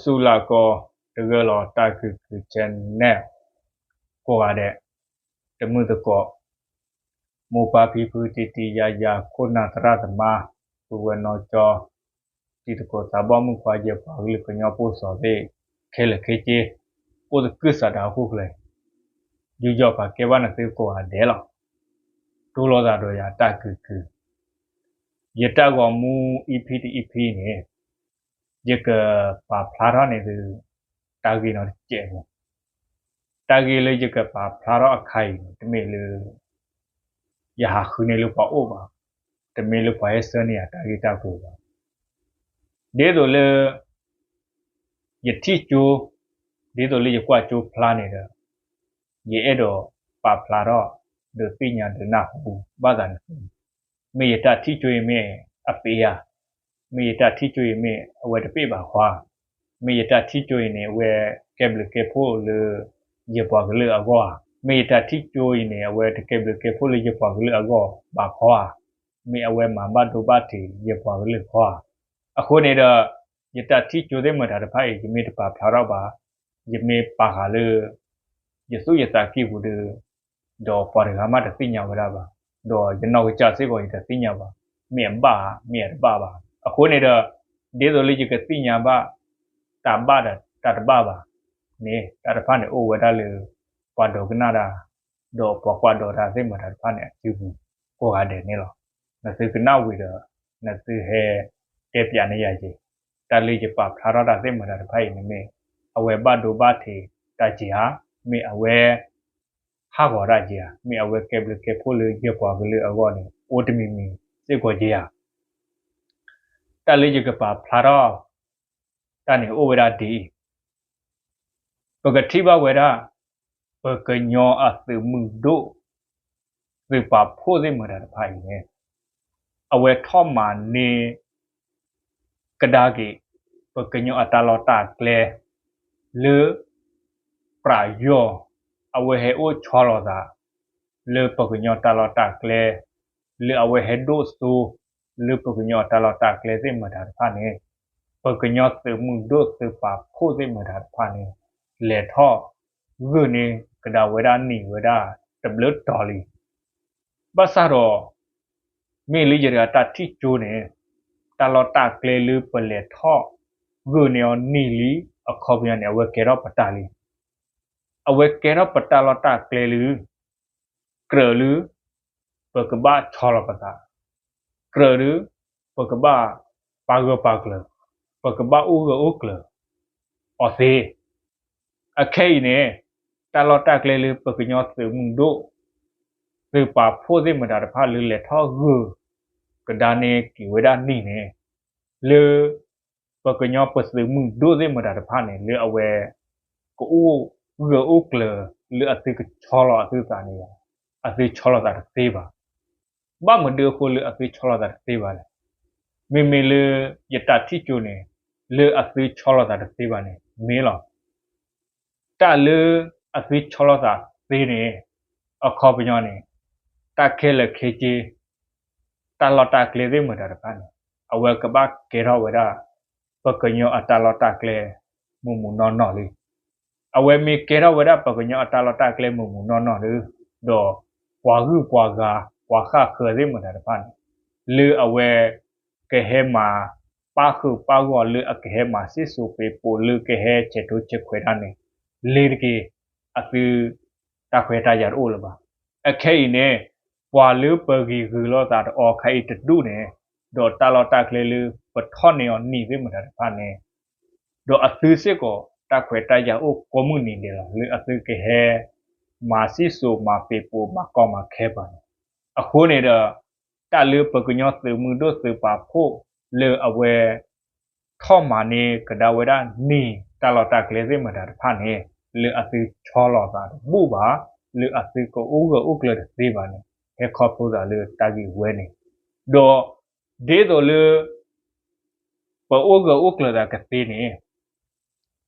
ဆူလၢကီၢ်တဂၢၢ်လီၤ တၢ်ကုၢ်ကုၢ် channel ကိးဂၤဒဲး, တမုၢ်သကိး, မိၢ်ပၢ်ဖံဖု တံၤတံၤယၤယၤ ခိၣ်နၢ်သရၣ်သမါ, ပုၢ်ဝဲၢ်နီၢ်ကၠီ, တံၤသကိးသးဘီၣ်မုၣ်ခွါ ယဲၢ်ပှၤကလုာ်ကညီဖိစီၤသ့ၣ် ခဲလၢာ်ခဲဆ့, အိၣ်သကုၤဆးဒးဟီၣ်ခိၣ်ချၢ, ယူးယီၣ်ပာ်ကဲဘၣ်နသုကိးဂၤဒဲးလီၤ. တိၢ်လိာ်သးဒီးယၤတၢ်ကုၢ်ကုၢ်, ယတၢ်ဂီၤမူ EP တ EP န့ၣ် ယကပာ်ဖျါထီၣ်န့ၢ်သု တၢ်ဂ့ၢ်နီတစဲးဖိ, တၢ်ဂ့ၢ်လၢယကပာ်ဖျါထီၣ်အခါအံၤန့ၣ် တမ့ၢ်လၢ ယဟးဃုန့ၢ်လၢပှၤအိၣ်ဘၣ်, တမ့ၢ်လၢပှၤဟဲဆှၢန့ၢ်ယၤတၢ်ဂ့ၢ်တၢ်ကျိၤဘၣ်. ဒ်သိးလၢ ယထံၣ်ကၠိ, ဒ်သိးလၢယကွၢ်ကၠိဖျါန့ၣ်ဒီး ယအဲၣ်ဒိးပာ်ဖျါထီၣ် ဒီးသ့ၣ်ညါဒုးနၢ်ဟူဘၣ်သးန့ၣ်, မ့ၢ်ယတၢ်ထံၣ်ကၠိအံၤမ့ၢ်အပ့ၤဧါ, မ့ၢ်ယတၢ်ထံၣ်ကၠိအံၤမ့ၢ်အဝဲတပ့ၢ်ဘၣ်ခီဧါ, မ့ၢ်ယတၢ်ထံၣ်ကၠိအံၤန့ၣ် အဝဲကဲဘျုးကဲဖှိၣ်လၢ ယပှၤကလုာ်အဂီၢ်ဧါ, မ့ၢ်ယတၢ်ထံၣ်ကၠိအံၤန့ၣ် အဝဲတကဲဘျုးကဲဖှိၣ်လၢယပှၤကလုာ်အဂီၢ်ဘၣ်ခီဧါ, မ့ၢ်အဝဲမၤဘၣ်ဒိဘၣ်ထံးယပှၤကလုာ်ခီဧါ. အဃိန့ၣ်ဒီး ယတၢ်ထံၣ်ကၠိသ့ၣ်မတၤတဖၣ်အံၤ ယမ့ၢ်တပာ်ဖျါထီၣ်ဘၣ်, ယမ့ၢ်ပာ်ဃာ်လၢ ယသူၣ်ယသးကံၢ်ပူၤဒီး ဒီးပှၤတဂၤမးတသ့ၣ်ညါဝဲဒၣ်ဘၣ်, ဒီးယနီၢ်ကစၢ်စ့ၢ်ကီးယတသ့ၣ်ညါဘၣ်, မ့ၢ်အဘၣ်ဧါ မ့ၢ်အတဘၣ်ဘၣ်. အဃိန့ၣ်ဒီး ဒ်သိးလၢယကသ့ၣ်ညါဘၣ် တၢ်ဘၣ်ဒီးတၢ်တဘၣ်ဘၣ်န့ၣ် တၢ်တဖၣ်န့ၣ်အိၣ်ဝဲဒၣ်လၢ ပှၤဒိကနၣ်တၢ် ဒီးပှၤကွၢ်ဒီးတၢ်သ့ၣ်မတၤတဖၣ်န့ၣ် အစုပူၤကိးဂၤဒဲးန့ၣ်လီၤ. နသုကနၣ်ဝံၤဒီး နသုဟဲတဲပၠးန့ၢ်ယၤက့ၤ, တၢ်လၢယပာ်ဖျါထီၣ်တၢ်သ့ၣ်မတၤတဖၣ်အံၤန့ၣ်မ့ၢ် အဝဲဘၣ်ဒိဘၣ်ထံးတၢ်က့ၤဧါ, မ့ၢ်အဝဲ ဟးဂီၤတၢ်က့ၤဧါ, မ့ၢ်အဝဲကဲဘျုးကဲဖှိၣ်လၢယပှၤကလုာ်အဂီၢ်န့ၣ် အိၣ်တမံၤမံၤစ့ၢ်ကီးက့ၤဧါ. တၢ်လၢယကပာ်ဖျါထီၣ် တၢ်န့ၣ်အိၣ်ဝဲဒၣ်ဒ်အံၤ, ပကထံၣ်ဘၣ်ဝဲဒၣ် ပကညီအသုးမုၢ်ဒိၣ် သုးပာ်ဖှိၣ်သ့ၣ်မတၤတဖၣ်အံၤန့ၣ် အဝဲထီၣ်မၤန့ၢ် ကဒါက့ၤ ပကညီအတၢ်လီၢ်တၢ်ကျဲ လၢ ပြးယီၢ် အဝဲဟဲအိၣ်ဆီလီၤသး လၢပကညီတၢ်လီၢ်တၢ်ကျဲ လၢအဝဲဟဲဒိၣ်စိ လၢပကညီအတၢ်လီၢ်တၢ်ကျဲသ့ၣ်မတၤတဖၣ်န့ၣ် ပကညီသုးမုၢ်ဒိၣ်သုးပာ်ဖှိၣ်သ့ၣ်မတၤတဖၣ်န့ၣ် လဲၤထီၣ်ဂုာ်န့ၢ်ကဒါဝဲဒၣ်နံၤဝဲဒၣ်တဘျုးတီၤလံ. ဘၣ်ဆၣ်ဒီး မ့ၢ်လၢယတဂၤတၢ်ထံၣ်ကၠိန့ၣ် တၢ်လီၢ်တၢ်ကျဲလၢပလဲၤထီၣ်ဂုာ်န့ၢ်အီၤနံၤလံ အခီပညီန့ၣ် အဝဲကဲထီၣ်ပတၢ်လံ. အဝဲကဲထီၣ်ပတၢ်လီၢ်တၢ်ကျဲလၢ ကြၢးလၢ ပကဘၣ်ဆီလီၤပသး, ကြၢးလၢ ပကဘၣ်ပာ်ဂၢၢ်ပာ်ကျၢၤ, ပကဘၣ်အိၣ်ဂၢၢ်အိၣ်ကျၢၤအီၤသ့. အခဲအံၤန့ၣ် တၢ်လီၢ်တၢ်ကျဲလၢပကညီသုးမုၢ်ဒိၣ် သုးပာ်ဖှိၣ်သ့ၣ်မတၤတဖၣ်လၢလဲၤထီၣ်ဂုာ် ကဒါန့ၢ်က့ၤဝဲဒၣ်နံၤန့ၣ် လၢ ပကညီပသုးမုၢ်ဒိၣ်သ့ၣ်မတၤတဖၣ်န့ၣ် လၢအဝဲ ကအိၣ်ဂၢၢ်အိၣ်ကျၢၤ လၢအသုကဆီလီၤအသုသးန့ၣ် အသုဆီလီၤသးတသ့ဘၣ်. ဘၣ်မနုၤအဃိလၢအသုဆီလီၤသးတသ့ဘၣ်လဲၣ်. မ့မ့ၢ်လၢယတၢ်ထံၣ်ကၠိန့ၣ် လၢအသုဆီလီၤသးတသ့ဘၣ်န့ၣ် မ့ၢ်လီၤ. တၢ်လၢအသုဆီလီၤသးသ့န့ၣ် အခီပညီန့ၣ် တၢ်ခဲလၢာ်ခဲဆ့ တၢ်လီၢ်တၢ်ကျဲသ့ၣ်မတၤတဖၣ်န့ၣ် အဝဲကဘၣ်ကဲထီၣ်ဝဲဒၣ် ပကညီအတၢ်လီၢ်တၢ်ကျဲ မုၢ်မုၢ်နီၢ်နီၢ်လံ. အဝဲမ့ၢ်ကဲထီၣ်ဝဲဒၣ်ပကညီအတၢ်လီၢ်တၢ်ကျဲမုၢ်မုၢ်နီၢ်နီၢ်လံ ဒီးပှၤဂုၤပှၤဂၤ ပှၤဃၣ်ဃၢၤသ့ၣ်မတၤတဖၣ်န့ၣ် လၢအဝဲ ကဟဲမၤပၣ်ဃုာ်ပၣ်ဂီၢ် လၢအကဟဲမၤစံၣ်စိၤပ့ၤပိာ် လၢကဟဲဆဲးထိဆဲးခွဲးတၢ်န့ၣ် လ့ၤတက့ၤ အသု တၢ်ခွဲးတၢ်ယာ်တအိၣ်လၢၤဘၣ်. အခဲအံၤန့ၣ် ပှၤလၢပဂံၢ်ဂုၤလီၤသးတအီခါအံၤတဒူၣ်န့ၣ် ဒီးတၢ်လီၢ်တၢ်ကျဲလၢပထီၣ်န့ၢ်အီၤနံၤသ့ၣ်မတၤတဖၣ်န့ၣ် ဒီးအသုစ့ၢ်ကီး တၢ်ခွဲးတၢ်ယာ်အိၣ်ကိးမုၢ်နံၤဒဲးလီၤ လၢအသုကဟဲ မၤစံၣ်စိၤမၤပ့ၤပိာ် မၤကီမၤခဲပှၤန့ၣ်. အဃိန့ၣ်ဒီး တၢ်လၢပကညီသုးမုၢ်ဒိၣ်သုးပာ်ဖှိၣ် လၢအဝဲ ထီၣ်မၤန့ၢ်ကဒါဝဲဒၣ်နံၤ တၢ်လီၢ်တၢ်ကျဲသ့ၣ်မတၤတဖၣ်န့ၣ် လၢအသုဆီလီၤသးတဘူၣ်ဘၣ်, လၢအသုကအိၣ်ဂၢၢ်အိၣ်ကျၢၤတသ့ဘၣ်န့ၣ် ဟဲခီဖျိသးလၢတၢ်ဂ့ၢ်ဝဲန့ၣ်. ဒီးဒ်သိးလၢ ပအိၣ်ဂၢၢ်အိၣ်ကျၢၤသးကသ့န့ၣ်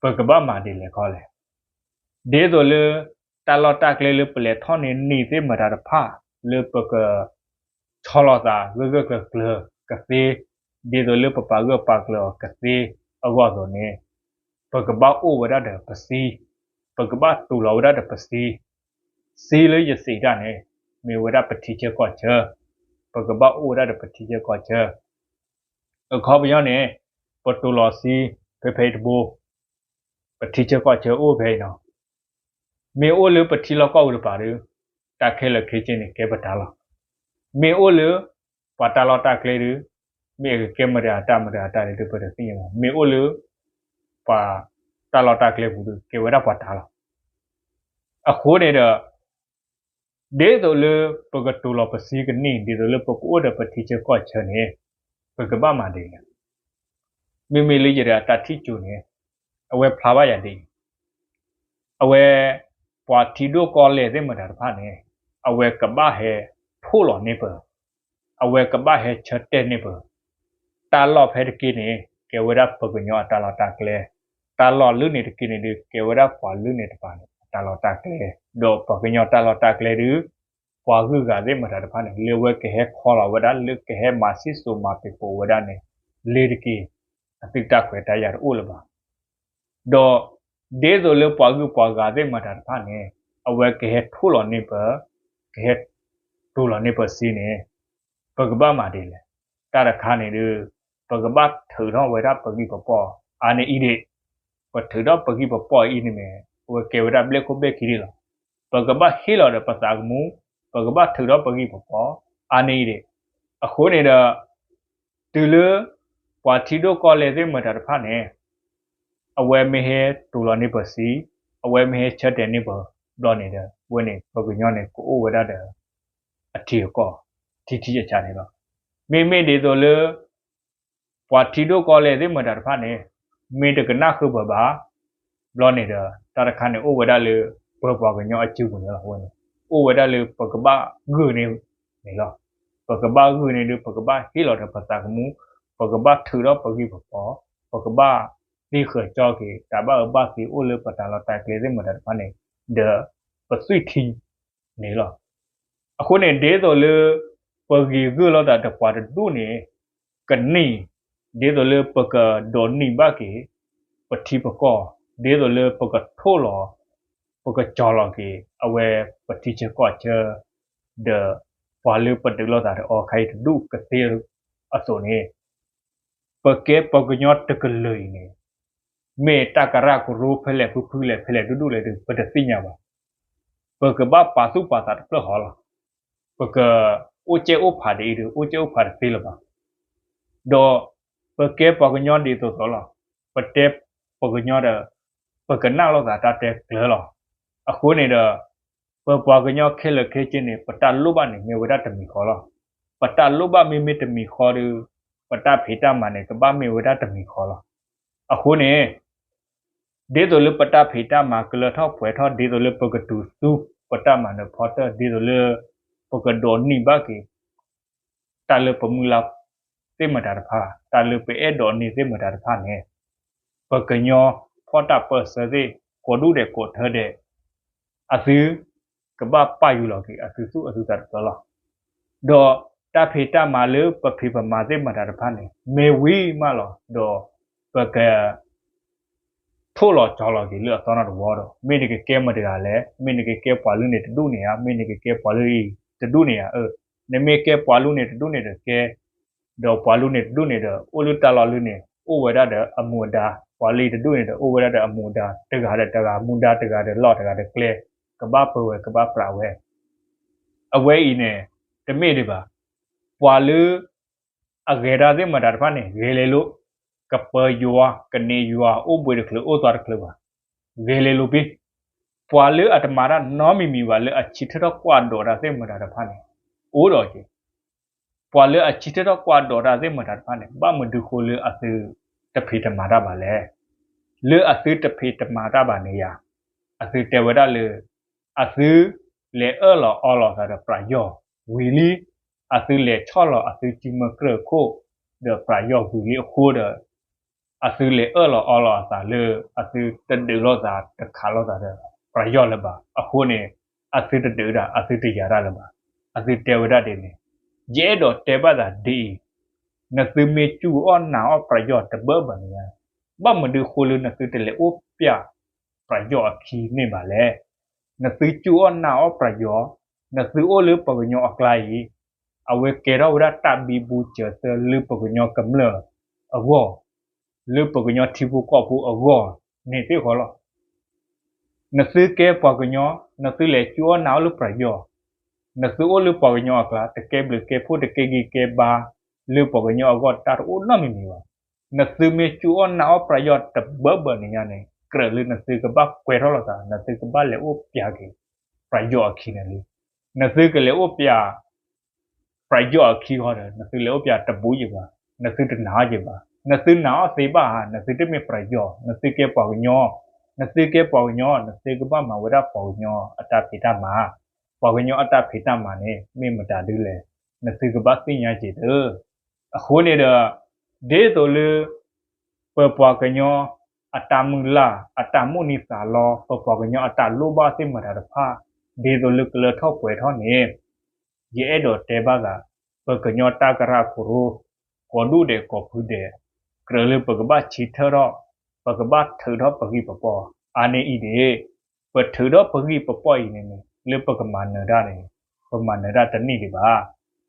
ပကဘၣ်မၤဒ်လဲၣ်ခီလဲၣ်. ဒ်သိးလၢ တၢ်လီၢ်တၢ်ကျဲလၢပလဲၤထီၣ်န့ၢ်နံၤသ့ၣ်မတၤတဖၣ် လၢပက ဆီလီၤသးဂၢၢ်ဂၢၢ်ကျၢၤကျၢၤကသ့, ဒ်သိးလၢပပာ်ဂၢၢ်ပာ်ကျၢၤအီၤကသ့အဂီၢ်အသိးန့ၣ်, ပကဘၣ်အိၣ်ဝဲဒၣ်ဒီးပစံ, ပကဘၣ်တူၢ်လိာ်ဝဲဒၣ်ဒီးပစံ, စံလၢယစံးတၢ်န့ၣ် မ့ၢ်ဝဲဒၣ်ပထံဆၢကီၢ်ဆၢ, ပကဘၣ်အိၣ်ဝဲဒၣ်ဒီးပထံဆၢကီၢ်ဆၢ, အခီပညီန့ၣ် ပတူၢ်လိာ်စံ ဖဲဖဲအံၤတဘိ, ပထံဆၢကီၢ်ဆၢအိၣ်ဖဲအံၤနီၤ, မ့ၢ်အိၣ်လၢပထံလီၢ်ကီၢ်ပူၤတပၤဒီး တၢ်ခဲလၢာ်ခဲဆ့န့ၣ် ကဲပတၢ်လီၤ. မ့ၢ်အိၣ်လၢ ပှၤတၢ်လီၢ်တၢ်ကျဲဒီး မ့ၢ်အကကဲမတၤတၢ်မတၤတၢ်ဒ်ပတသ့ၣ်ညါဘၣ်. မ့ၢ်အိၣ်လၢ ပှၤတၢ်လီၢ်တၢ်ကျဲပူၤဒီး ကဲဝဲဒၣ်ပှၤတၢ်လီၤ. အဃိန့ၣ်ဒီး ဒ်သိးလၢပကတူၢ်လိာ်ပစံကန့ၢ် ဒ်သိးလၢပကအိၣ်ဒီးပထံဆၢကီၢ်ဆၢန့ၣ် ပကဘၣ်မၤဒ်လဲၣ်. မ့မ့ၢ်လၢယတၢ်ထံၣ်ကၠိန့ၣ် အဝဲဖျါဘၣ်ယၤဒ်အံၤ, အဝဲ ပှၤထံဒိၣ်ကီၢ်လဲၢ်သ့ၣ်မတၤတဖၣ်န့ၣ် အဝဲကဘၣ်ဟဲထိၣ်လီၤန့ၢ်ပ အဝဲကဘၣ်ဟဲဆၢတဲာ်န့ၢ်ပ တၢ်လီၢ်ဖဲတက့ၢ်န့ၣ် ကဲဝဲဒၣ်ပှၤကညီအတၢ်လီၢ်တၢ်ကျဲ, တၢ်လီၢ်လၢန့ၣ်တက့ၢ်န့ၣ်ဒီး ကဲဝဲဒၣ်ပှၤလၢန့ၣ်တဖၣ်န့ၣ် အတၢ်လီၢ်တၢ်ကျဲ, ဒီးပှၤကညီတၢ်လီၢ်တၢ်ကျဲဒီး ပှၤဂုၤဂၤသ့ၣ်မတၤတဖၣ်န့ၣ် လၢဝဲကဟဲခီလီၤဝဲဒၣ်လၢကဟဲမၤစံၣ်စိၤမၤပ့ၤပိာ်ဝဲဒၣ်န့ၣ် လၢတက့ၢ် အသုတၢ်ခွဲးတၢ်ယာ်တအိၣ်လၢၤဘၣ်. ဒီး ဒ်သိးလၢပှၤဂုၤပှၤဂၤသ့ၣ်မတၤတဖၣ်န့ၣ် အဝဲကဟဲထိၣ်လီၤန့ၢ်ပ ကဟဲတူၢ်လီၤန့ၢ်ပစံန့ၣ် ပကဘၣ်မၤဒ်လဲၣ်. တၢ်တခါန့ၣ်ဒီး ပကဘၣ်ထုးထီၣ်ဝဲဒၣ်ပဂံၢ်ပဘါ အါန့ၢ်အံၤဒံး, ပထုးထီၣ်ပဂံၢ်ပဘါအံၤန့ၣ်မ့ၢ် အဝဲကဲဝဲဒၣ်ဘျဲၣ်ခိၣ်ဘျဲၣ်ခံဒံးလီၤ. ပကဘၣ်ဟ့ၣ်လီၤဒီးပသးကမူ, ပကဘၣ်ထုးထီၣ်ပဂံၢ်ပဘါ အါန့ၢ်အံၤဒံး. အဃိန့ၣ်ဒီး တုၤလၢ ပှၤထံဒိၣ်ကီၢ်လဲၢ်သ့ၣ်မတၤတဖၣ်န့ၣ် အဝဲမ့ၢ်ဟဲတူၢ်လီၤန့ၢ်ပစံ, အဝဲမ့ၢ်ဟဲဆၢတဲာ်န့ၢ်ပဘျီန့ၣ်ဒီး အဝဲန့ၣ် ပှၤကညီန့ၣ် ကအိၣ်ဝဲဒၣ်ဒီး အထံအကီၢ် ထံထံဆးဆးန့ၣ်လီၤ. မ့မ့ၢ်ဒ်သိးလၢ ပှၤထံဒိၣ်ကီၢ်လဲၢ်သ့ၣ်မတၤတဖၣ်န့ၣ် မ့ၢ်တကနၣ်ဃုာ်ပှၤဘၣ် ဘျီန့ၣ်ဒီး တၢ်တခါန့ၣ်အိၣ်ဝဲဒၣ်လၢ ပပှၤကညီအစုပူၤန့ၣ်လီၤ. အဝဲန့ၣ် အိၣ်ဝဲဒၣ်လၢပကဘၣ်ဂုာ်န့ၣ်န့ၣ်လီၤ. ပကဘၣ်ဂုာ်န့ၣ်ဒီး ပကဘၣ်ဟ့ၣ်လီၤဒီးပသးကမူ, ပကဘၣ်ထုးထီၣ်ပဂံၢ်ပဘါ, ပကဘၣ်သ့ဃၢၤကၠီက့ၤ တၢ်ဘၣ်အၢဘၣ်သီအိၣ်လၢပတၢ်လီၢ်တၢ်ကျဲသ့ၣ်မတၤတဖၣ်န့ၣ် ဒီးပသွံၣ်ထံန့ၣ်လီၤ. အဃိန့ၣ် ဒ်သိးလၢ ပဂ့ၤဂုာ်လိာ်သးဒီးပှၤတဒူၣ်န့ၣ် ကန့ၢ် ဒ်သိးလၢပကဒိးန့ၢ်ဘၣ်က့ၤ ပထံပကီၢ်, ဒ်သိးလၢပကထိၣ်လီၤ ပကကၠီၤလီၤက့ၤ အဝဲပထံဆၢကီၢ်ဆၢ ဒီးပှၤလၢပဒုးလိာ်သးဒီးအီၤခါအံၤတဒူၣ်ကသ့ အသိးန့ၣ် ပကဲပှၤကညီတကလုာ်အံၤန့ၣ် မ့ၢ်တၢ်ကရၢကရိဖဲလဲၣ်ဖုဖုလဲၣ် ဖဲလဲၣ်ဒူၣ်ဒူၣ်လဲၣ်ဒီး ပတသ့ၣ်ညါဘၣ်. ပကဘၣ်ပာ်သူၣ်ပာ်သးတဖျၢၣ်ဃီလီၤ. ပကအိၣ်ကဲအိၣ်ဖးဒ်အံၤဒီး အိၣ်ကဲအိၣ်ဖးတသ့လၢၤဘၣ်. ဒီးပကဲပှၤကညီဒ်သိးသိးလီၤ. ပတဲပှၤကညီဒီး ပကနၣ်လိာ်သးတၢ်တဲကျၢၤလီၤ. အဃိန့ၣ်ဒီး ပပှၤကညီခဲလၢာ်ခဲဆ့န့ၣ် ပတၢ်လိၣ်ဘၣ်န့ၣ် မ့ၢ်ဝဲဒၣ်တမံၤဃီလီၤ. ပတၢ်လိၣ်ဘၣ်မ့မ့ၢ်တမံၤဃီဒီး ပတၢ်ဖံးတၢ်မၤန့ၣ် ကဘၣ်မ့ၢ်ဝဲဒၣ်တမံၤဃီလီၤ. အဃိန့ၣ် ဒ်သိးလၢပတၢ်ဖံးတၢ်မၤကလၢထီၣ်ပှဲၤထီၣ် ဒ်သိးလၢပကတုၤဆူပတၢ်မၤနၢၤဖီတၢၣ် ဒ်သိးလၢ ပကဒိးန့ၢ်ဘၣ်က့ၤ တၢ်လၢပမုၢ်လၢ်သ့ၣ်မတၤတဖၣ် တၢ်လၢပအဲၣ်ဒိးန့ၢ်သ့ၣ်မတၤတဖၣ်န့ၣ် ပကညီဖီၣ်တၢ်ပၢၢ်ဆၢသ့ၣ် ကိးဒူၣ်ဒဲးကိးထၢဒဲး အသု ကဘၣ်ပာ်ယူၤလီၤက့ၤ အသုသူၣ်အသုသးတဖျၢၣ်လီၤ. ဒီးတၢ်ဖံးတၢ်မၤလၢပဖံးပမၤသ့ၣ်မတၤတဖၣ်န့ၣ် မ့ၢ်ဝံၤမးလီၤ. ဒီးပက ထိၣ်လီၤကၠီလီၤက့ၤလၢအသီနီတဝီဒီး မ့ၢ်နကကဲမတၤတဂၤလဲၣ်, မ့ၢ်နကကဲပှၤလုၢ်န့ၣ်တဒူၣ်န့ၣ်ဧါ, မ့ၢ်နကကဲပှၤလုၢ်အံၤတဒူၣ်န့ၣ်ဧါ, အၢ နမ့ၢ်ကဲပှၤလုၢ်န့ၣ်တဒူၣ်န့ၣ်ဒီးကဲ, ဒီးပှၤလုၢ်န့ၣ်တဒူၣ်န့ၣ်ဒီး အိၣ်လၢတၢ်လီၢ်လုၢ်န့ၣ် အိၣ်ဝဲဒၣ်ဒီးအမူအဒါ, ပှၤလုၢ်အံၤတဒူၣ်န့ၣ်ဒီး အိၣ်ဝဲဒၣ်ဒီးအမူအဒါ, တဂၤဒီးတဂၤမူဒါ, တဂၤဒီးလီၢ်, တဂၤဒီးကျဲ, ကဘၣ်ပၢဝဲ ကဘၣ်ပြးဝဲ အဝဲအံၤန့ၣ် တမ့ၢ်ဒံးဘၣ်. ပှၤလၢ အဂဲၤတၢ်သ့ၣ်မတၤတဖၣ်န့ၣ် ဂဲၤလဲၤလိာ်, ကပၢယွၤ, ကန့ၢ်ယွၤ, အိၣ်ဘှံးတချုး အိၣ်သီတချုးဘၣ်, ဂဲၤလဲၤလိာ်ဖဲ, ပှၤလၢအတမၤတၢ်နီတမံၤမံၤဘၣ် လၢအဆံထၢၣ်ထီၣ်ကွၢ်ဒိးတၢ်သ့ၣ်မတၤတဖၣ်န့ၣ် အိၣ်ဒီးက့ၤ ပှၤလၢအဆံထၢၣ်ထီၣ်ကွၢ်ဒိးတၢ်သ့ၣ်မတၤတဖၣ်န့ၣ် ဘၣ်မနုၤဃိလၢအသုတဖံးတမၤတၢ်ဘၣ်လဲၣ်. လၢအသုတဖံးတမၤတၢ်ဘၣ်န့ၣ်ယၤ, အသုတဲဝဲဒၣ်လၢ အသုလဲၤအၢၣ်လီၤအီလီၤသးဒီးပြးယီၢ်ဝံၤလံ, အသုလဲၤဆီၣ်လီၤအသုစုမၢကြၢးခိၣ်ဒီးပြးယီၢ်ဝံၤလံအဃိဒီး အသုလဲၤအၢၣ်လီၤအီလီၤအသးလၢ အသုတဒုးလိာ်သးတခးလိာ်သးဒီးပြးယီၢ်လၢၤဘၣ်. အဃိန့ၣ် အသုတဒုးတၢ် အသုတယၤတၢ်လၢၤဘၣ်. အသုတဲဝဲဒၣ်ဒ်န့ၣ်, ယအဲၣ်ဒိးတဲဘၣ်သးဒ်အံၤ, နသုမ့ၢ်စူၢ်အီၣ်နာ်အီၣ်ပြးယီၢ်တဘၢဘၣ်န့ၣ် ဘၣ်မနုၤဃိလၢနသုတလဲၤအိၣ်ပျဲၢ် ပယီၤအခံန့ၣ်ဘၣ်လဲၣ်. နသုစူၢ်အီၣ်နာ်အီၣ်ပယီၤ, နသုအိၣ်လၢပှၤကညီအကျါအံၤ, အဝဲကဲထီၣ်ဝဲဒၣ်တၢ်ဘံဘူစၢၤသၢလၢပှၤကညီကမျၢၢ်အဂီၢ်, လၢပှၤကညီထံဖိကီၢ်ဖိအဂီၢ်န့ၣ်သ့ၣ်ဃီလီၤ. နသုကဲပှၤကညီ, နသုလဲၤစူၢ်အီၣ်နာ်အီၣ်လၢပယီၤ, နသုအိၣ်လၢပှၤကညီအကျါ, တကဲဘျုးကဲဖှိၣ် တကဲဂံၢ်ကဲဘါ လၢပှၤကညီအဂီၢ် တၢ်တအိၣ်နီတမံၤမံၤဘၣ်. နသုမ့ၢ်စူၢ်အီၣ်နာ်အီၣ်ပယီၤတဘၢဘၢန့ၣ်ညါန့ၣ် ကြၢးလၢနသုကဘၣ်ကွဲထီၣ်လိာ်သး, နသုကဘၣ်လဲၤအိၣ်ပျဲၢ်က့ၤ ပယီၤအခံန့ၣ်လံ. နသုကလဲၤအိၣ်ပျဲၢ် ပယီၤအခံဃီဒီး နသုလဲၤအိၣ်ပျဲၢ်တဘူးယံၤဘၣ်, နသုတနာ်အီၤယံၤဘၣ်. နသုနာ်အီၣ်သ့ဘၣ်ဧါ, နသုတမ့ၢ်ပယီၤ, နသုကဲပှၤကညီ, နသုကဲပှၤကညီ နသုကဘၣ်မၤဝဲဒၣ်ပှၤကညီအတၢ်ဖံးတၢ်မၤ, ပှၤကညီအတၢ်ဖံးတၢ်မၤန့ၣ် မ့ၢ်မတၤဒုလဲၣ်, နသုကဘၣ်သ့ၣ်ညါက့ၤသၢ. အဃိန့ၣ်ဒီး ဒ်သိးလၢ ပပှၤကညီအတၢ်မုၢ်လၢ် အတၢ်မိၣ်န့ၢ်သးလီ ပပှၤကညီအတၢ်လိၣ်ဘၣ်သ့ၣ်မတၤတဖၣ် ဒ်သိးလၢကလၢထီၣ်ပှဲၤထီၣ်န့ၣ် ယအဲၣ်ဒိးတဲဘၣ်သး ပကညီတၢ်ကရၢခိၣ်ရိ ကိးဒူၣ်ဒဲးကိးဖုဒဲး ကြၢးလၢပကဘၣ်ဆံထၢၣ်ထီၣ် ပကဘၣ်ထုးထီၣ်ပဂံၢ်ပပီၢ် အါန့ၢ်အံၤဒၣ် ပထုးထီၣ်ပဂံၢ်ပပီၢ်အံၤန့ၣ်န့ၣ် လၢပကမၤနၢၤတၢ်န့ၣ် ပမၤနၢၤတၢ်တန့ၢ်ဒံးဘၣ်.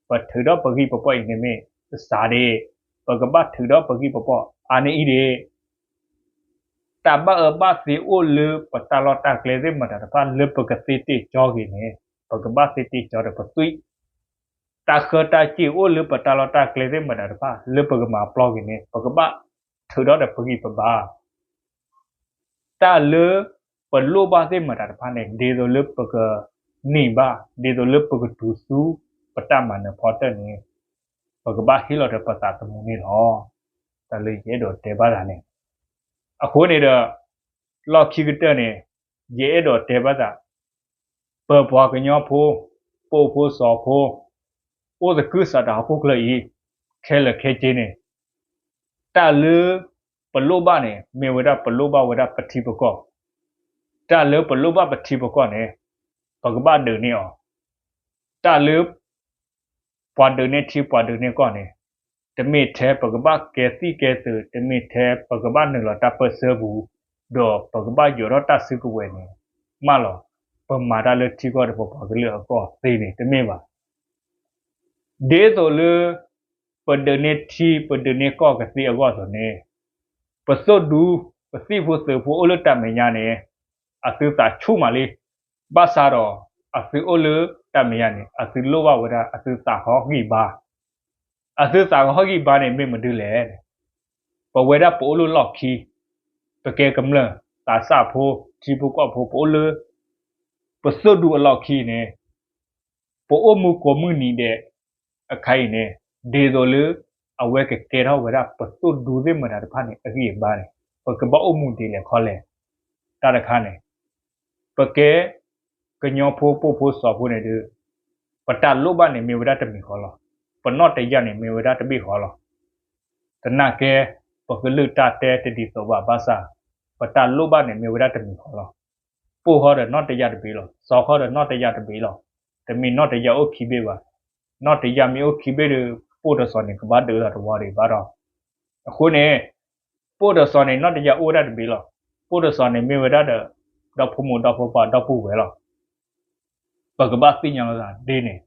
ပထုးထီၣ်ပဂံၢ်ပပီၢ်အံၤန့ၣ်မ့ၢ် ကစးဒၣ် ပကဘၣ်ထုးထီၣ်ပဂံၢ်ပပီၢ် အါန့ၢ်အံၤဒၣ် တၢ်ဘၣ်အၢဘၣ်သီအိၣ်လၢပတၢ်လီၢ်တၢ်ကျဲသ့ၣ်မတၤတဖၣ် လၢပကသ့တ့ၢ်ကၠီက့ၤန့ၣ် ပကဘၣ်သ့တ့ၢ်ကၠီဒီးပသွံၣ်, တၢ်ဃၢတၢ်စ့ၢ်အိၣ်လၢပတၢ်လီၢ်တၢ်ကျဲသ့ၣ်မတၤတဖၣ် လၢပကမၤပျီက့ၤန့ၣ် ပကဘၣ်ထုးထီၣ်ဒီးပဂံၢ်ပဘါ တၢ်လၢပလိၣ်ဘၣ်သ့ၣ်မတၤတဖၣ်န့ၣ် ဒ်သိးလၢပကန့ၢ်ဘၣ် ဒ်သိးလၢပကတုၤဆူပတၢ်မၤနၢၤဖီတၢၣ်န့ၣ် ပကဘၣ်ဟ့ၣ်လီၤဒီးပသးသမူန့ၣ်လီၤ. တၢ်လၢယအဲၣ်ဒိးတဲဘၣ်သးန့ၣ် အဃိန့ၣ်ဒီး လီၢ်ခံကတၢၢ်န့ၣ် ယအဲၣ်ဒိးတဲဘၣ်သး ပပှၤကညီဖိ ပိာ်ဖိစီၤဖိ အိၣ်သကုၤဆးဒးဟီၣ်ခိၣ်ချၢအံၤ ခဲလၢာ်ခဲဆ့န့ၣ် တၢ်လၢပလိၣ်ဘၣ်န့ၣ် မ့ၢ်ဝဲဒၣ်ပလိၣ်ဘၣ်ဝဲဒၣ်ပထံပကီၢ်, တၢ်လၢပလိၣ်ဘၣ်ပထံပကီၢ်န့ၣ် ပကဘၣ်ဒုးန့ၢ်အီၤ, တၢ်လၢ ပှၤဒုးန့ၢ်ထံပှၤဒုးန့ၢ်ကီၢ်န့ၣ် တမ့ၢ်ထဲပကဘၣ်ကဲသံၣ်ကဲသုး, တမ့ၢ်ထဲပကဘၣ်နုာ်လီၤတၢ်ပၢၢ်ဆၢပူၤ ဒီးပကဘၣ်ယိးထီၣ်တၢ်စုကဝဲၤန့ၣ် မးလီၤ. ပမၤတၢ်လၢထံကီၢ်ဒီးပပှၤကလုာ်အကီၢ်သ့န့ၣ် တမ့ၢ်ဘၣ်. ဒ်သိးလၢ ပဒုးန့ၢ်ထံ ပဒုးန့ၢ်ကီၢ်ကသ့အဂီၢ်အသိးန့ၣ် ပသိၣ်ဒူ ပသံၣ်ဖိသုးဖိအိၣ်လၢတၢ်မဲာ်ညါန့ၣ် အသုသးဆူၣ်မးလံ. ဘၣ်ဆၣ်ဒီး အသုအိၣ်လၢတၢ်မဲာ်ညါန့ၣ် အသုလိၣ်ဘၣ်ဝဲဒၣ်အသုသးကဟီၣ်ဂံၢ်ဘါ. အသုသးကဟီၣ်ဂံၢ်ဘါန့ၣ် မ့ၢ်မနုၤလဲၣ်န့ၣ် ပဝဲဒၣ်ပအိၣ်လၢလီၢ်ခံ, ပကဲကမျၢၢ် သးစၢ်ဖိ ထံဖိကီၢ်ဖိ ပအိၣ်လၢ ပသိၣ်ဒူအလီၢ်ခံန့ၣ် ပအိၣ်မူကိးမုၢ်နံၤဒဲး အခါအံၤန့ၣ် ဒ်သိးလၢ အဝဲကကဲထီၣ်ဝဲဒၣ်ပသိၣ်ဒူသ့ၣ်မတၤတဖၣ်န့ၣ် အဂံၢ်အဘါန့ၣ် ပကဘၣ်အိၣ်မူဒ်လဲၣ်ခီလဲၣ်. တၢ်တခါန့ၣ် ပကဲ ကညီဖိပိာ်ဖိစီၤဖိန့ၣ်ဒီး ပတၢ်လိၣ်ဘၣ်န့ၣ် မ့ၢ်ဝဲဒၣ်တမံၤဃီလီၤ. ပနီၣ်တယၢ်န့ၣ် မ့ၢ်ဝဲဒၣ်တဘ့ၣ်ဃီလီၤ. သနာ်က့ ပကလုၢ်တၢ်တဲတဒ်သိးဘၣ်ဘၣ်ဆၣ် ပတၢ်လိၣ်ဘၣ်န့ၣ် မ့ၢ်ဝဲဒၣ်တမံၤဃီလီၤ. ပိာ်ဃီဒီးနီၣ်တယၢ်တဘ့ၣ်လီၤ. စီၤဃီဒီးနီၣ်တယၢ်တဘ့ၣ်လီၤ. တမ့ၢ်နီၣ်တယၢ်အိၣ်ခံဘ့ၣ်ဘၣ်. နီၣ်တယၢ်မ့ၢ်အိၣ်ခံဘ့ၣ်ဒီး ပိာ်တစီၤန့ၣ် ကဘၣ်ဒုးလီၤတဝီဒံးဘၣ်ဒီး အဃိန့ၣ် ပိာ်တစီၤန့ၣ် နီၣ်တယၢ်အိၣ်ဝဲဒၣ်တဘ့ၣ်လီၤ. ပိာ်တစီၤန့ၣ် မ့ၢ်ဝဲဒၣ်ဒီး ဒီဖိမိၢ်ဒီဖိပၢ်ဒီပုၢ်ဝဲၢ်လီၤ. ပကဘၣ်သ့ၣ်ညါလိာ်သးဒ်န့ၣ်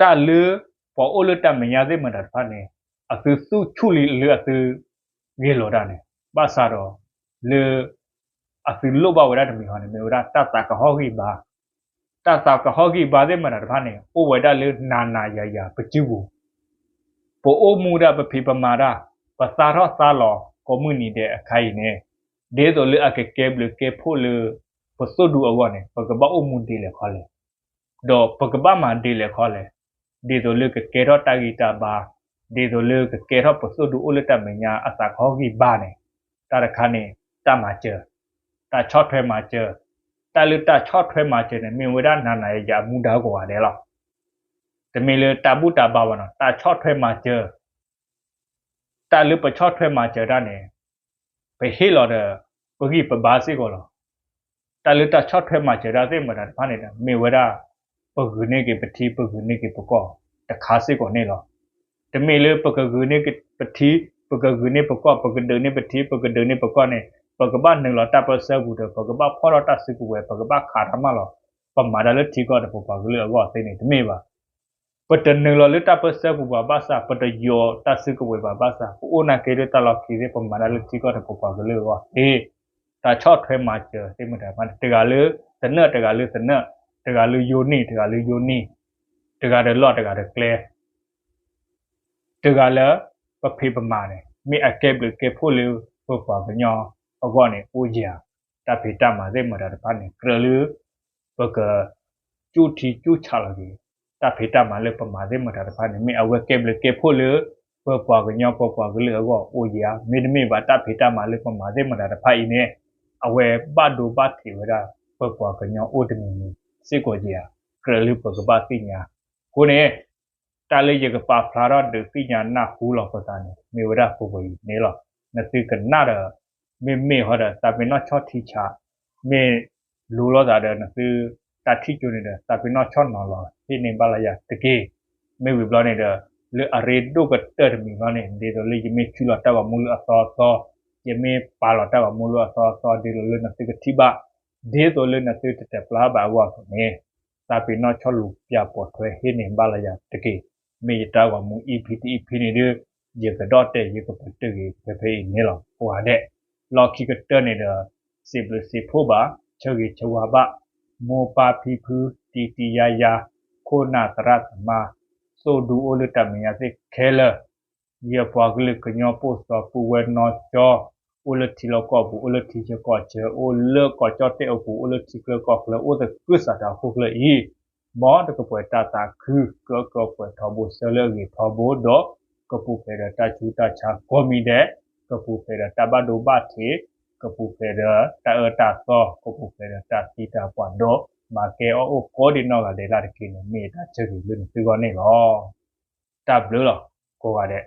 တၢ်လၢ ပှၤအိၣ်လၢတၢ်မဲာ်ညါသ့ၣ်မတၤတဖၣ်န့ၣ် အသုသူၣ်ဆူၣ်လံလၢအသု ဂ့ၢ်လိာ်တၢ်န့ၣ် ဘၣ်ဆၣ်ဒီး လၢ အသုလိၣ်ဘၣ်ဝဲဒၣ်တမံၤဃီန့ၣ် မ့ၢ်ဝဲဒၣ်တၢ်သးကဟီၣ်ဂံၢ်ဘါ. တၢ်သးကဟီၣ်ဂံၢ်ဘါသ့ၣ်မတၤတဖၣ်န့ၣ် အိၣ်ဝဲဒၣ်လၢနၤနၤယၤယၤပစုပူၤ ပအိၣ်မူဒၣ်ပဖံးပမၤတၢ် ပသါထီၣ်သါလီၤကိးမုၢ်နံၤဒဲးအခါအံၤန့ၣ် ဒ်သိးလၢအကကဲဘျုးကဲဖှိၣ်လၢ ပသိၣ်ဒူအဂီၢ်န့ၣ် ပကဘၣ်အိၣ်မူဒ်လဲၣ်ခီလဲၣ် ဒီးပကဘၣ်မၤဒ်လဲၣ်ခီလဲၣ်, ဒ်သိးလၢကကဲထီၣ်တၢ်ဂံၢ်တၢ်ဘါ, ဒ်သိးလၢကကဲထီၣ်ပသိၣ်ဒူအိၣ်လၢတၢ်မဲာ်ညါအသးကဟီၣ်ဂံၢ်ဘါန့ၣ်, တၢ်တခါန့ၣ် တၢ်မၤစၢၤ, တၢ်ဆီၣ်ထွဲမၤစၢၤ, တၢ်လၢတၢ်ဆီၣ်ထွဲမၤစၢၤန့ၣ် မ့ၢ်ဝဲဒၣ်နၤနၤယၤယၤအမူဒါကိးဂၤဒဲးလီၤ. တမ့ၢ်လၢတၢ်ဘူၣ်တၢ်ဘါဘၣ်နီၤ, တၢ်ဆီၣ်ထွဲမၤစၢၤ တၢ်လၢပဆီၣ်ထွဲမၤစၢၤတၢ်န့ၣ် ပဟ့ၣ်လီၤဒီး ပဂံၢ်ပဘါစ့ၢ်ကီးလီၤ. တၢ်လၢတၢ်ဆီၣ်ထွဲမၤစၢၤတၢ်သ့ၣ်မတၤတဖၣ်န့ၣ်ဒီး မ့ၢ်ဝဲဒၣ် ပဂုာ်န့ၢ်က့ၤပထံ ပဂုာ်န့ၢ်က့ၤပကီၢ်တခါစ့ၢ်ကီးန့ၣ်လီၤ. တမ့ၢ်လၢပကဂုာ်န့ၢ်က့ၤပထံ ပ ပကဂုာ်န့ၢ်ပကီၢ် ပကဒုးန့ၢ်ပထံ ပကဒုးန့ၢ်ပကီၢ်န့ၣ် ပကဘၣ်နုာ်လီၤတၢ်ပၢဆှၢပူၤဒီး ပကဘၣ်ဖီၣ်ထီၣ်တၢ်စုကဝဲၤ ပကဘၣ်ခးတၢ်မၢလီၤ. ပမၤတၢ်လၢထံကီၢ်ဒီးပပှၤကလုာ်အဂီၢ်သ့န့ၣ် တမ့ၢ်ဘၣ်. ပတနုာ်လီၤလၢတၢ်ပၢဆှၢပူၤဘၣ်ဘၣ်ဆၣ် ပတယိးတၢ်စုကဝဲၤဘၣ်ဘၣ်ဆၣ် ပအိၣ်နာ်က့လၢတၢ်လီၢ်ခံသ့ၣ် ပမၤတၢ်လၢထံကီၢ်ဒီးပပှၤကလုာ်အဂီၢ်သ့ တၢ်ဆီၣ်ထွဲမၤစၢၤသ့ၣ်မတၤတဖၣ်န့ၣ် တဂၤလၢသနၢၣ် တဂၤလၢသနၢၣ်, တဂၤလၢယိနံၢ် တဂၤလၢယိနံၢ်, တဂၤဒီးလီၢ် တဂၤဒီးကျဲ တဂၤလၢပဖံးပမၤန့ၣ် မ့ၢ်အကဲဘျုးကဲဖှိၣ်လၢပပှၤကညီအဂီၢ်န့ၣ် အိၣ်ယၤ, တၢ်ဖံးတၢ်မၤသ့ၣ်မတၤတဖၣ်န့ၣ် ကြၢးလၢ ပက ကၠူၣ်ထံကၠူၣ်ဆးလီၤက့ၤ တၢ်ဖံးတၢ်မၤလၢပမၤသ့ၣ်မတၤတဖၣ်န့ၣ် မ့ၢ်အဝဲကဲဘျုးကဲဖှိၣ်လၢ ပပှၤကညီပပှၤကလုာ်အဂီၢ်အိၣ်ယၤ, မ့တမ့ၢ်ဘၣ်တၢ်ဖံးတၢ်မၤလၢပမၤသ့ၣ်မတၤတဖၣ်အံၤန့ၣ် အဝဲဘၣ်ဒိဘၣ်ထံးဝဲဒၣ် ပပှၤကညီအိၣ်တမံၤမံၤစ့ၢ်ကီးယၤ, ကြၢးလၢပကဘၣ်သ့ၣ်ညါ. အဃိန့ၣ် တၢ်လၢယကပာ်ဖျါထီၣ်ဒုးသ့ၣ်ညါနၢ်ဟူလီၤပသးန့ၣ် မ့ၢ်ဝဲဒၣ်ပဝဲအံၤန့ၣ်လီၤ. နသုကနၣ်ဒီး မ့မ့ၢ်ဟီဒီး သးပ့ၤနီၣ်ဆီၣ်ထံဆး, မ့ၢ်လူလီၤသးဒီးနသုတၢ်ထံၣ်ကၠိန့ၣ်ဒီး သးပ့ၤနီၣ်ဆီၣ်နီၤလီၤ ဟ့ၣ်န့ၢ်ဘၣ်လၢယၤတက့ၢ်. မ့ၢ်ဝံၤဘျီန့ၣ်ဒီး လၢအရ့ဒိၣ်ကတၢၢ်တမံၤဘျီန့ၣ် ဒ်သိးလၢယမ့ၢ်ထုးလီၤတၢ်ဂီၤမူလၢအသီအသီ, ယမ့ၢ်ပာ်လီၤတၢ်ဂီၤမူလၢအသီအသီ ဒ်သိးလၢနသုကထံၣ်ဘၣ်, ဒ်သိးလၢနသုတတပျၢ်ဘၣ်အဂီၢ်အသိးန့ၣ် သးပ့ၤနီၣ်ဆီၣ်လူၤပၠးပိာ်ထွဲဟ့ၣ်န့ၢ်ဘၣ်လၢယၤတက့ၢ်. မ့ၢ်ယတၢ်ဂီၤမူ EP တ EP န့ၣ်ဒုး ယကဒီၣ်တဲာ် ယကပတုာ်က့ၤဖဲဖဲအံၤန့ၣ်လီၤ. ကိးဂၤဒဲး လီၢ်ခံကတၢၢ်န့ၣ်ဒီး စံးဘျုးစံးဖှိၣ်ဘၣ်, ဆၢဂ့ၤဆၢဝါဘၣ်, မိၢ်ပၢ်ဖံဖု တံၤတံၤယါယါ, ခိၣ်နၢ်သရၣ်သမါ, သိၣ်ဒူအိၣ်လၢတၢ်မဲာ်ညါသ့ၣ်ခဲလၢာ် ယပှၤကလုာ်ကညီပိၢ်စီၤပုၢ်ဝဲၢ်နီၢ်ကၠီ, အိၣ်လၢထံလီၢ်ကီၢ်ပူၤ အိၣ်လၢထံဆၢကီၢ်ဆၢ အိၣ်လၢကီၢ်ကၠီၣ်တဲၣ်အပူၤ အိၣ်လၢထံချၢကီၢ်ချၢ အိၣ်သကုၤဆးဒးဟီၣ်ခိၣ်ချၢအံၤ, မ်တကပှဲၤတၢ်သးခု ကကပှဲၤထီဘိ ဆၢလၢအဂ့ၤထီဘိဒီး ကပူၤဖျဲးဒီးတၢ်ဆူးတၢ်ဆါကိးမံၤဒဲး, ကပူၤဖျဲးဒီးတၢ်ဘၣ်ဒိဘၣ်ထံး, ကပူၤဖျဲးဒီးတၢ်အၢတၢ်သီ, ကပူၤဖျဲးဒီးတၢ်သံတၢ်ပှၢ်ဒီး မၤကဲအီၣ်အိၣ်ကိးဒံးနီၢ်ဂၤဒဲးလၢ်တက့ၢ်န့ၣ် မ့ၢ်ယတၢ်ဆၢဂ့ၤလၢနသုဂီၢ်န့ၣ်လီၤ. တၢ်ဘျုးလီၤ ကိးဂၤဒဲး.